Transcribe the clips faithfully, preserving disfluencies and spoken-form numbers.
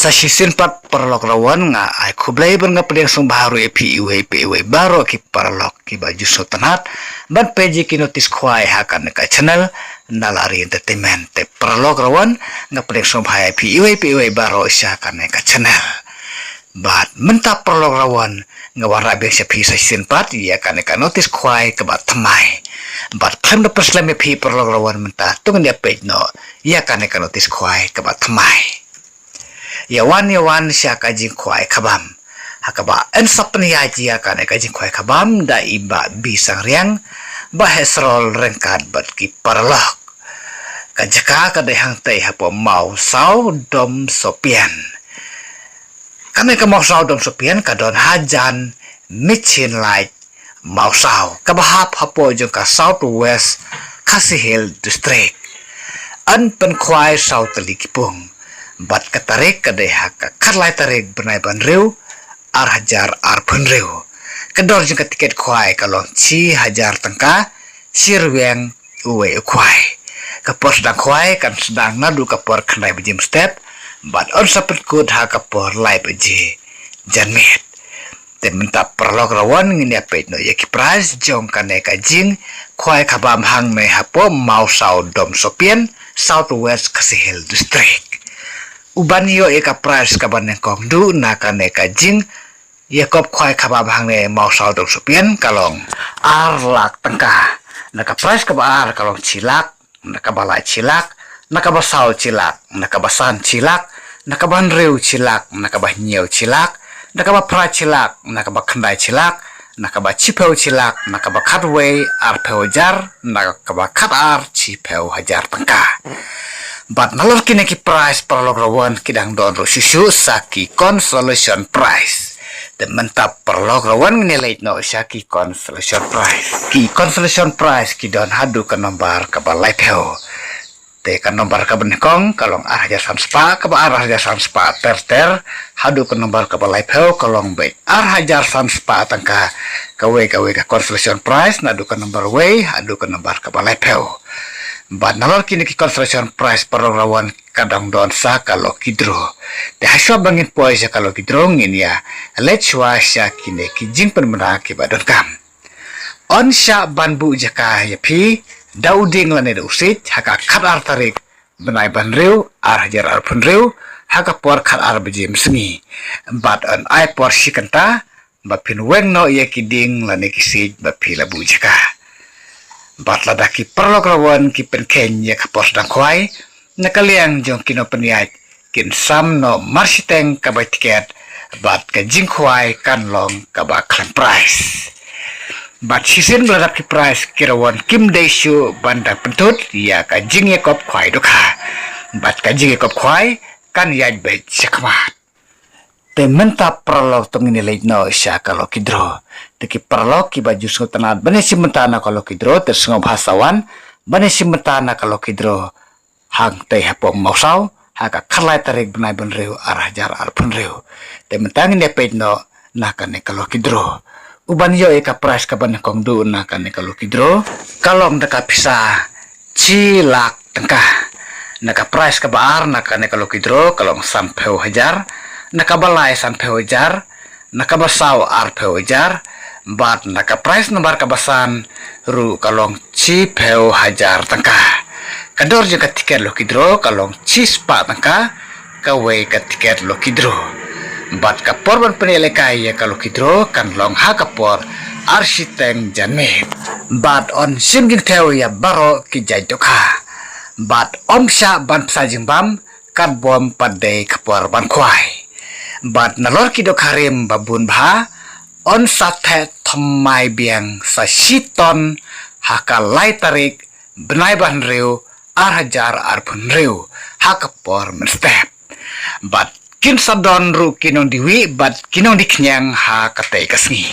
Sa shisien pat paralok rawan nga ai khublei bad nga pdiang sngewbha ruh ïa phi iwei pa iwei baroh ki paralok kiba ju sngewtynnat ban peit ïa ki notis khwai ha kane ka channel Nalari Entertainment. Te paralok rawan nga pdiang sngewbha ïa phi iwei pa iwei baroh sha kane ka channel. Bad mynta paralok rawan nga wanrah biang sha phi sa shisien pat ïa kane ka notis khwai kaba thymmai. Bad khlem da pynslem ïa phi paralok rawan mynta to ngin ïa peit noh ïa kane ka notis khwai kaba thymmai. Ïa wan ïa wan sha ka jingkhwai khabam. Ha kaba yn sa pynïaid ïa kane ka jingkhwai khabam da i Bah Bi Sangriang, Bah Hesrol ryngkat bad ki paralok. Ka jaka ka dei hangtei hapoh Mawsaw Dom Sopian. Kane ka Mawsaw Dom Sopian ka don hajan Michin Lait Mawsaw kaba hap hapoh jong ka South West Khasi Hills District. Yn pynkhwai saw tylli ki pung. Bad ka tarik ka dei ha ka khatlai tarik bnai ba hynriew ar hajar arphew hynriew. Ka dor jong ka tiket khwai ka long shi hajar tyngka, shi rwiang uwei u khwai. Ka por sdang khwai kan sdang naduh ka por khyndai baje mynstep bad yn sa pynkut ha ka por lai baje janmiet. Te mynta paralok rawan ngin ïa peit noh ïa ki prize jong kane ka jingkhwai khabam hangne hapoh Mawsaw Dom Sopian, South West Khasi Hills District. U ban ïoh ïa ka prize kaba nyngkong duh na kane ka jingïakop khwai khabam hangne Mawsaw Dom Sopian ka long ar lak tyngka. Na ka prize kaba ar ka long shi lak, na kaba lai shi lak, na kaba saw shi lak, na kaba san shi lak, na kaba hynriew shi lak, na kaba hynñiew shi lak, na kaba phra shi lak, na kaba khyndai shi lak, na kaba shiphew shi lak, na kaba khatwei arphew hajar, na kaba khatar shiphew hajar tyngka. Bad nalor kine ki prize paralok rawan ki dang don ruh shuh shuh sa ki consolation prize. Te mynta paralok rawan ngin ïa leit noh sha ki consolation prize. Ki consolation prize ki don haduh ka nombar kaba laiphew. Te ka nombar kaba nyngkong ka long ar hajar san spah, kaba ar ar hajar san spah ter ter, haduh ka nombar kaba laiphew ka long beit ar hajar san spah tyngka, kawei kawei ka consolation prize naduh ka nombar wei haduh ka nombar kaba laiphew. Bad nalor kine ki consolation prize paralok rawan ka dang don sa ka lucky draw. Te hashwa ba ngin poi sha ka lucky draw ngin ïa leit shuwa sha kine ki jingpynbna kiba donkam. Yn shah ban buh jaka ïa phi da u dieng lane da u siej ha ka khatar tarik bnai ba hynriew ar hajar arphew hynriew ha ka por khatar baje mynsngi. Bad yn ai por shi kynta ba phin weng noh ïa ki dieng lane ki siej ba phi la buh jaka. Bad lada ki paralok rawan ki pynkheiñ ïa ka por sdang khwai, na ka liang jong ki nongpynïaid kin sam noh marshiteng kaba tiket bad ka jingkhwai kan long kaba khlem prize. Bad shisien ba la dap ki prize ki rawan kim dei shuh ban da pynthut ïa ka jingïakop khwai dohkha. Bad ka jingïakop khwai kan ïaid beit shakhmat. Te mynta paralok to ngin ïa leit noh sha ka lucky draw. Te ki paralok kiba ju sngewtynnat ban ïa shim bynta na ka lucky draw te sngewbha sa wan ban ïa shim bynta na ka lucky draw hangtei hapoh Mawsaw ha ka khatlai tarik bnai ba hynriew ar hajar arphew hynriew. Te mynta ngin ïa peit noh na kane ka lucky draw. U ban ïoh ïa ka prize kaba nyngkong duh na kane ka lucky draw ka long da ka pisa shi lak tyngka. Na ka prize kaba ar na kane ka lucky draw ka long sanphew hajar, na kaba lai sanphew hajar, na kaba saw arphew hajar, bad na ka prize number kaba san ruh ka long shiphew hajar tyngka. Ka dor jong ka tiket lucky draw ka long shispah tyngka, kawei ka tiket lucky draw. Bad ka por ban pynïalehkai ïa ka lucky draw kan long ha ka por arshiteng janmiet. Bad yn shim jingthew ïa baroh ki jait dohkha. Bad ym shah ban pynshai jingbam katba ym pat dei ka por ban khwai. Bad nalor ki dohkha rim ba bun bha yn sa theh thymmai biang sa shi ton ha ka lai tarik bnai ba hynriew ar hajar arphew hynriew ha ka por mynstep. Bad kin sa don ruh ki nongdie wieh bad ki nongdie khñiang ha katei ka sngi.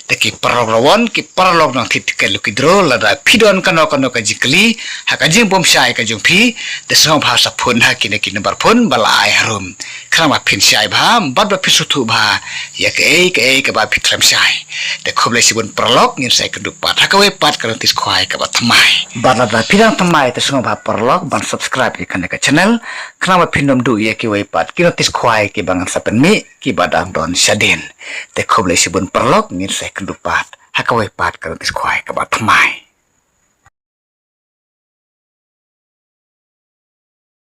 Te ki paralok rawan ki paralok nongthied tiket lucky draw lada phi don kano kano ka jingkylli ha ka jingbymshai ka jong phi te sngewbha sa phone ha kine ki number phone ba la ai harum. Khnang ba phin shai bha bad ba phin sngewthuh bha ïa kaei kaei kaba phi khlem shai. Te khublei shibun paralok ngin sa ïakynduh pat ha kawei pat ka notis khwai kaba thymmai. Bad lada phi dang thymmai te sngewbha paralok ban subscribe ïa kane ka channel khnang ba phin ym duh ïa kiwei pat ki notis khwai kiba ngan sa pynmih kiba dang don shadien. Te khublei shibun paralok, ngin sa ïakynduh pat ha kawei pat ka notis khwai kaba thymmai.